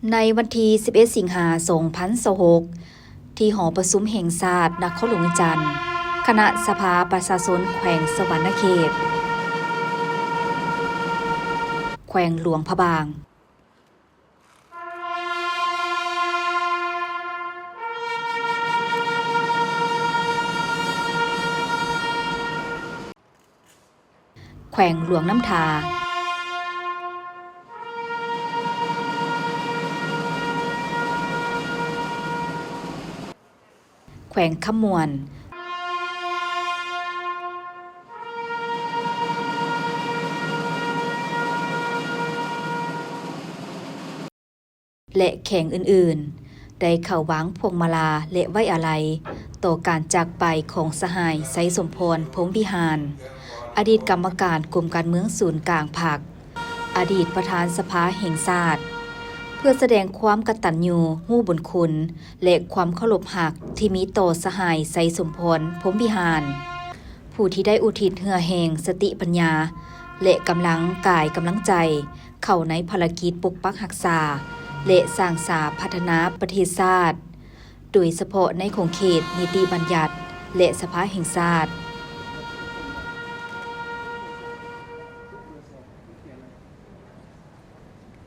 ໃນວັນທີສິບເອັດ ສິງຫາ ສອງພັນຊາວຫົກ ທີ່ຫໍປະຊຸມແຫ່ງຊາດນະຄອນຫຼວງວຽງຈັນ, ຄະນະສະພາປະຊາຊົນແຂວງສະຫວັນນະເຂດ, ແຂວງຫຼວງພະບາງ, ແຂວງຫຼວງນ້ຳທາ, ແຂວງຄຳມ່ວນ ແລະ ແຂວງອື່ນໆ ໄດ້ເຂົ້າວາງພວງມາລາ ແລະ ໄວ້ອາໄລຕໍ່ການຈາກໄປຂອງສະຫາຍ ໄຊສົມພອນ ພົມວິຫານ ອະດີດກຳມະການກົມການເມືອງສູນກາງພັກ, ອະດີດປະທານສະພາແຫ່ງຊາດ, ເພື່ອສະແດງຄວາມກະຕັນຍູຮູ້ບຸນຄຸນ ແລະ ຄວາມເຄົາລົບຮັກທີ່ມີຕໍ່ສະຫາຍ ໄຊສົມພອນ ພົມວິຫານ ຜູ້ທີ່ໄດ້ອຸທິດເຫື່ອແຮງ, ສະຕິປັນຍາ ແລະ ກຳລັງກາຍກຳລັງໃຈ ເຂົ້າໃນພາລະກິດປົກປັກຮັກສາ ແລະ ສ້າງສາພັດທະນາປະເທດຊາດ, ໂດຍສະເພາະໃນຂົງເຂດນິຕິບັນຍັດ ແລະ ສະພາແຫ່ງຊາດ.